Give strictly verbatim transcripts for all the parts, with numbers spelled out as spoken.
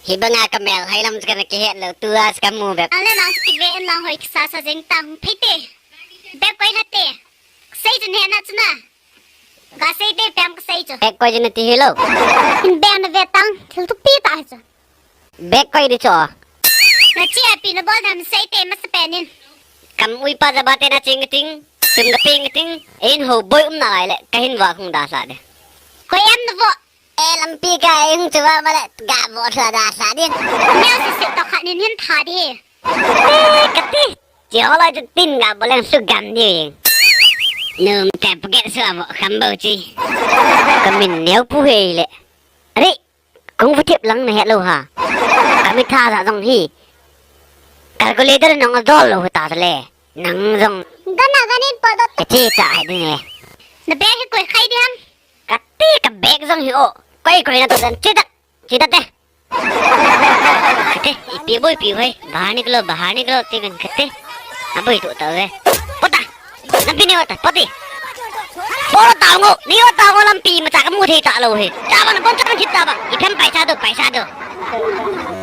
Hibanga kamel hailam chu kana kihet lou, tua chu kamu bep. Ale nang chu kive in lang hoi kisa sa jeng tang phei te. Bep koi la te. Sei chu ne na chu na. Kasei te pem kasei chu. Bep koi chu nati hilou. Hin bep nave tang, thil thupi tah hi chu. Bep koi di chu. Nachi api nabol dam sei te masa pen in. Kam uipa jaba te na ching ting, sum kapeng ting, ein ho boi um nalai le, kahin va hung da sa de. Koi em navo. E lampi ka ei hung chuva male, ga vo thua da sa de. Neo sisi to khat nin hin tha di. E, kati. Chi holoi chu tin ga boleng su gam ni. Num te pocket su avo kham bo chi. Kamin neo pu hei le. Are, kung fu thip lang nahet lou ha. Kami tha sa jong hi. Calculator nong adol lou ta le. Nang jong. Gana ganin podot. Kachi ta hai ding e. Na bag hi koi khai di ham. Kati ka bag jong hi o. Koi koi na to dan. Chi ta. Chi ta te. Kate, ipi boi pi hoi. Bahar nikalo, bahar nikalo, ti kan kate. Aboi tu ta ve. Pota. Nampi ni hota, poti. Poro ta ngo, ni hota ngo lampi ma cha kamu thei ta lou he. Cha ban bon cha ban thip ta ba. Iphem paisa do, paisa do.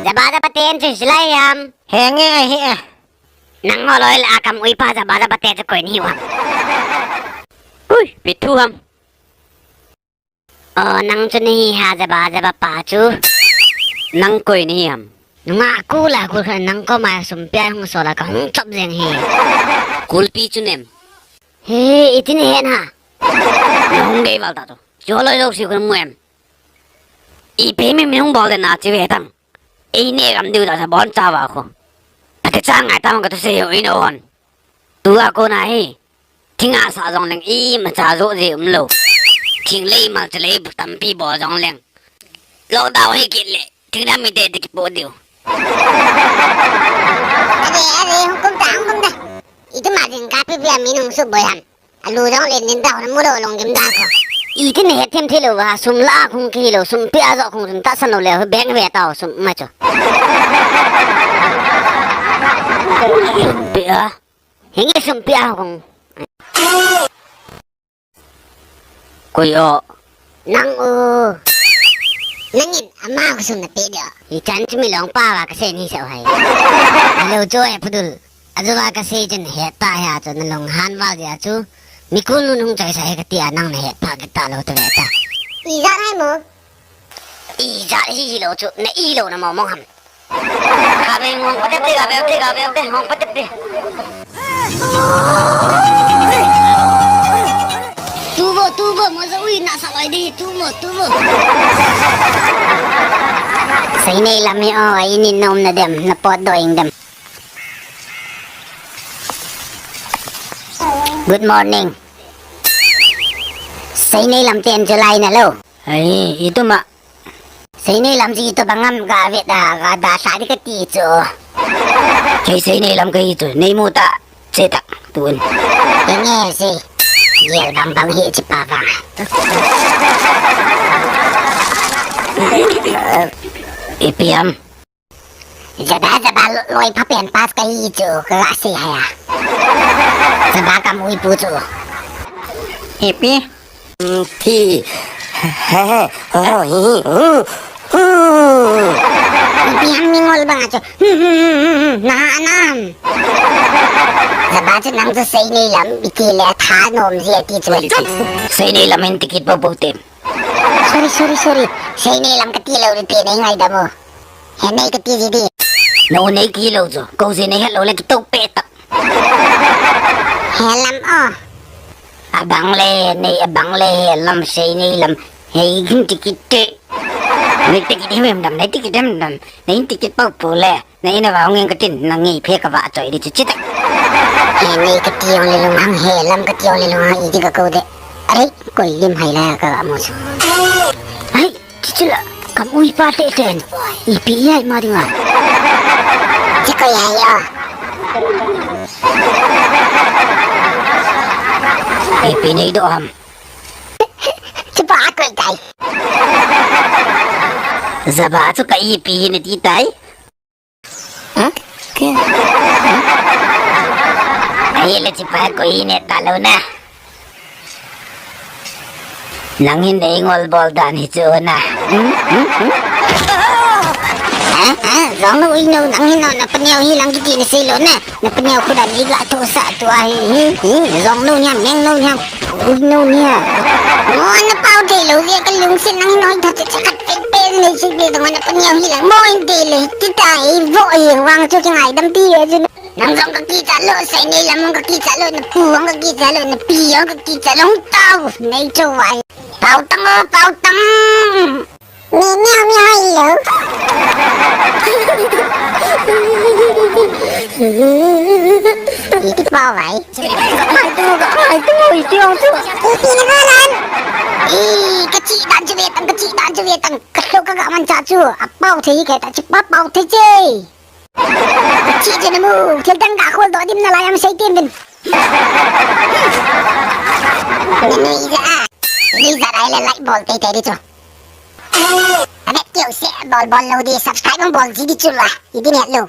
Jaba jaba ten chu silai ham. Henge ahi e. Nang ngo loi la akam uipa jaba jaba te chu koi ni ham. Ui, pi thu ham. O, nang chu nahi ha jaba, jaba pa chu. Nang koi nahi ham? Nunga kul a kul khat nang koma sum pia hung sol a kahung chop jeng hi. Kulpi chu nem. He, iti nahet ha? Nahung gei val ta chu. Chu loi lou si khu mu em. Ipi mi mi hung bol de na chi ve tang. Ei ne gam diu ta sa bon cha va khu. Pate cha ngai ta hung ka tu se ho in on. Tua kona hi. Thing a sa jong leng imacha jo je um lou. Thing lei mal cha lei bu tampi bol jong leng. Lockdown hi kit le. Thing dam mi te te kipo diu. Ade, ade, hukum ta, hukum ta. Itu ma jing ka pi pi a mi nung su boi ham. Alu jong le nin da hon mu lo long gim da ko. Iti nahet them thei lou va, sum la khung ki lou, sum pia jo khung sum ta san lou le, bank ve ta sum ma cho. Sum pia. Hingi sum pia khung. Koi o. Nang u. Nangin ama ko sum na pe dia. Hi chan chu mi long pa va ka se ni sa hai. Hello jo e pudul. Ajo va ka se chen he ta he a chu na long han val dia chu. Mi kun nun hung chai sa he ka ti a nang na he pa ka ta lo te ve ta. Ijat hai mo. Ijat hi hi lo chu na i lo na mo mong ham. Ka be ngong pa te te, ka be te, ka be te, ngong pa te te. Tuvo, tuvo, mo sa ui na sa lai di, tuvo, tuvo. Seinei lam hi o, ai ni nom na dem, na pot do ing dem. Good morning. Seinei lam ten July na lo. Ai, itu ma. Seinei lam ji to bangam ga vet da, ga da sa di ka ti chu. Kei seinei lam kei chu, nei mu ta, che ta, tun. Enge si. Yel bang bang hi chi pa bang. Ipi ham. Jaba jaba loi pha pen pas ka hi chu ka ga se haya. Jaba ka mui pu chu. Ipi. Thi. He he. Ho hi. Ipi ham mi ngol bang chu. Na nam. Jaba chu nam chu seinei lam biki le tha nom ji ti chu. Seinei lam hin tikit bo bo tem. Sorry, sorry, sorry. Seinei lam ka ti lo te nei ngai da mo. He nei ka ti ji di. No nei ki lo jo. Ko je nei hello le ki to pe ta. He lam o. Abang le nei abang le he lam seinei lam. He gin tikit te. Nei tikit hem dam, nei tikit hem dam. Nei tikit pau pu le. Na ina va hung eng ka tin, na ngei phe ka va choi di chu chi tak. He nei ka ti ong le lung hang he, lam ka ti ong le lung hang i ti ka ko de. Are, koi lim hai la ka va mo chu. Hai, chi chi la, kam ui pa te ten. Ipi ai ma ding a. Chi koi ai o. Ipi nei do ham. Chi pa koi tai. Jaba chu ka ipi ni ti tai. Ahile chi pa ko hi ne ta lo na. Nang hin nei ngol bol dan hi chu na. Hmm? Hmm? Hmm? Eh, eh, jong no, ui no, nang hi no, na paneo hi lang kiti na sei lou na. Na paneo khu dan i la tho sa tu ahi, hi, hi, jong no nia, meng no nia, ui no nia. Mo na pao thei lou ve ka lungset nang hi no, tha cha khat pe pe nei sei ve dong na paneo hi lang. Mo in te le, ti ta i vo i wang chu ki ngaidam ti ve chu. Nang jong ka kicha lou, Seinei lam jong ka kicha lou, na pu jong ka kicha lou, na pi jong ka kicha lou, tao, nei chu vai. Pao tang o, pao tang. Mi miau miau hello. Iti pao vai. Mai tu, mai tu, iti ong tu. Iti na ba lan. I, ka chi dan chu ve tang, ka chi dan chu ve tang. Ka lou ka ga man cha chu. A pao thei ke ta chi pa pao thei che. Chi chu na mu, thil dang ga khol doh dim na lai am sei tem din. Ni ni ja. Ni ja lai le like bol tei tei di chu. Abe tiu se bol bol lou di subscribe bol ji di chu la. Idi ne lou.